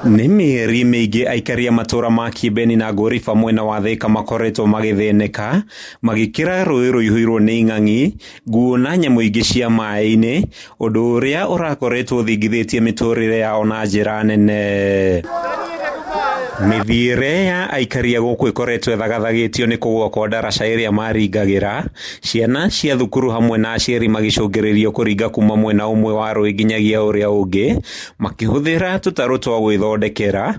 Nĩ mĩeri mĩingĩ aikari a matũra ma Kibeni na Ngũriba mwena wa Thĩka makoretwo magĩthĩnĩka magĩkĩra rũĩ rũihũirwo nĩ ing'ang'i, nguũ na nyamũ ingĩ cia maĩ-inĩ, ũndũ ũrĩa ũrakoretwo ũthingithĩtie mĩtũrĩre yao na njĩra nene. Mĩthiĩre ya aikari a gũkũ ĩkoretwo ĩthagathagĩtio nĩ kũgũa kwa ndaraca ĩrĩa maringagĩra, ciana cia thukuru hamwe na aciari magĩcũngĩrĩrio kũringa kuma mwena ũmwe wa rũĩ nginyagia ũrĩa ũngĩ, makĩhũthĩra tũtarũ twa gwĩthondekera,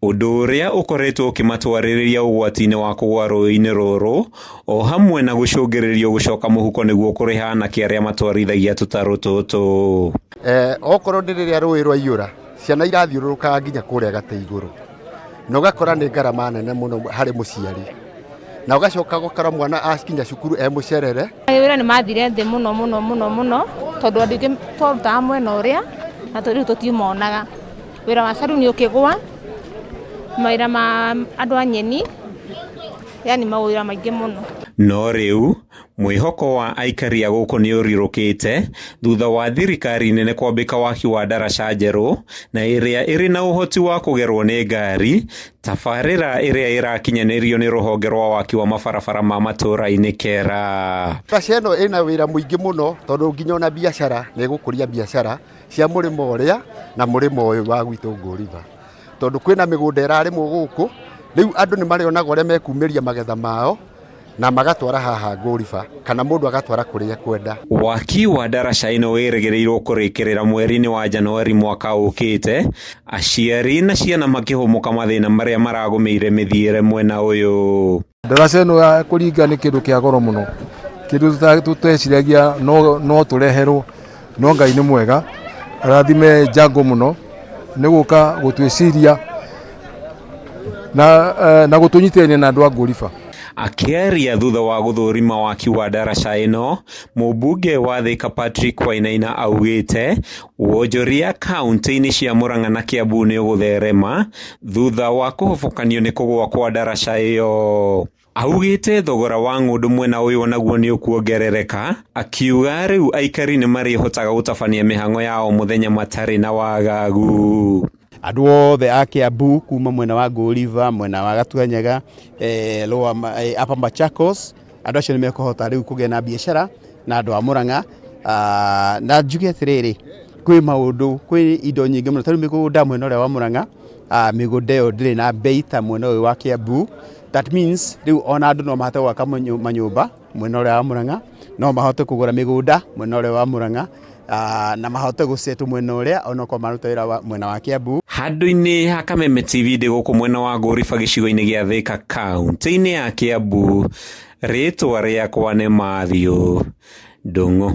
ũndũ ũrĩa ũkoretwo ũkĩmatwarĩrĩria ũgwati-inĩ wa kũgũa rũĩ-inĩ rũrũ, o hamwe na gũcũngĩrĩrio gũcoka mũhuko nĩguo kũrĩha anake arĩa matwarithagia tũtarũ tũtũ. Okorwo nĩ rĩrĩa rũĩ rwaiyũra, ciana irathiũrũrũkaga nginya kũrĩa gatĩ igũrũ, na ũgakora nĩ ngarama nene mũno harĩ mũciari, na ũgacoka ũgakora mwana akinya cukuru e mũcerere. Mawĩra nĩ mathire thĩ mũno mũno mũno mũno tondũ andũ aingĩ twarutaga mwena ũrĩa na rĩu tũtimonaga. Wĩra wa caruni ũkĩgũa, mawĩra ma andũ a nyeni, yani mawĩra maingĩ mũno. No rĩu mwĩhoko wa aikari a gũkũ nĩ ũrirũkĩte thutha wa thirikari nene kwambĩka waki wa ndaraca njerũ na ĩrĩa ĩrĩ na ũhoti wa kũgerwo nĩ ngari Tabarĩra ĩrĩa ĩrakinyanĩrio nĩ rũhonge rwa waki wa mabarabara ma matũra-inĩ KERA. Ndaraca ĩno ĩna wĩra mũingĩ mũno tondũ nginya ona biacara nĩ ĩgũkũria biacara cia mũrĩmo ũrĩa na mũrĩmo ũyũ wa gwitũ Ngũriba. Tondũ kwĩna mĩgũnda ĩrarĩmwo gũkũ, rĩu andũ nĩ marĩonaga ũrĩa mekumĩria magetha mao na magatwara haha Ngũriba kana mũndũ agatwara kũrĩa ekwenda. Waki wa ndaraca ĩno wĩrĩgĩrĩirwo kũrĩkĩrĩra mweri-inĩ wa Januari mwaka ũkĩte, aciari na ciana makĩhũmũka mathĩna marĩa maragũmĩire mĩthiĩre mwena ũyũ. Ndaraca ĩno ya kũringa nĩ kĩndũ kĩa goro mũno, kĩndũ tũteciragia no tũreherwo, no Ngai nĩ mwega, arathime Jango mũno nĩ gũka gũtwĩciria na, na gũtũnyitĩrĩria na andũ a Ngũriba. Akĩaria thutha wa gũthũrima waki wa ndaraca ĩno, mũmbunge wa Thika Patrick Wainaina augĩte wonjoria kaunti-inĩ cia Murang'a na Kiambu nĩ ũgũtherema thutha wa kũhobokanio nĩ kũgũa kwa ndaraca ĩyo. Augĩte thogora wa ng'ũndũ mwena ũyũ onaguo nĩ ũkuongerereka, akiuga rĩu aikari nĩ marĩhotaga gũtabania mĩhang'o ya o mũthenya matarĩ na wagagu. Andũ othe a Kiambu kuma mwena wa Ngũ River, mwena wa Gatuanyaga, Lower, Upper Machakos, andũ acio nĩ mekũhota rĩu kũgĩa na biacara na andũ a Murang'a. Na njuge atĩrĩrĩ, kwĩ maũndũ, kwĩ indo nyingĩ mũno, ta rĩu mĩgũnda mwena ũrĩa wa Murang'a, mĩgũnda ĩyo ndĩrĩ na bei ta mwena ũyũ wa Kiambu. That means rĩu ona andũ no mahote gwaka manyũmba mwena ũrĩa wa Murang'a, no mahote kũgũra mĩgũnda mwena ũrĩa wa Murang'a, na mahote gũsettle mwena ũrĩa onokorwo maruta wĩra mwena wa Kiambu. Handũ-inĩ ha Kameme TV ndĩ gũkũ mwena wa Ngũriba gĩcigo-inĩ gĩa Thika kaunti-inĩ ya Kiambu, rĩtwa rĩakwa nĩ Matthew Ndung'u.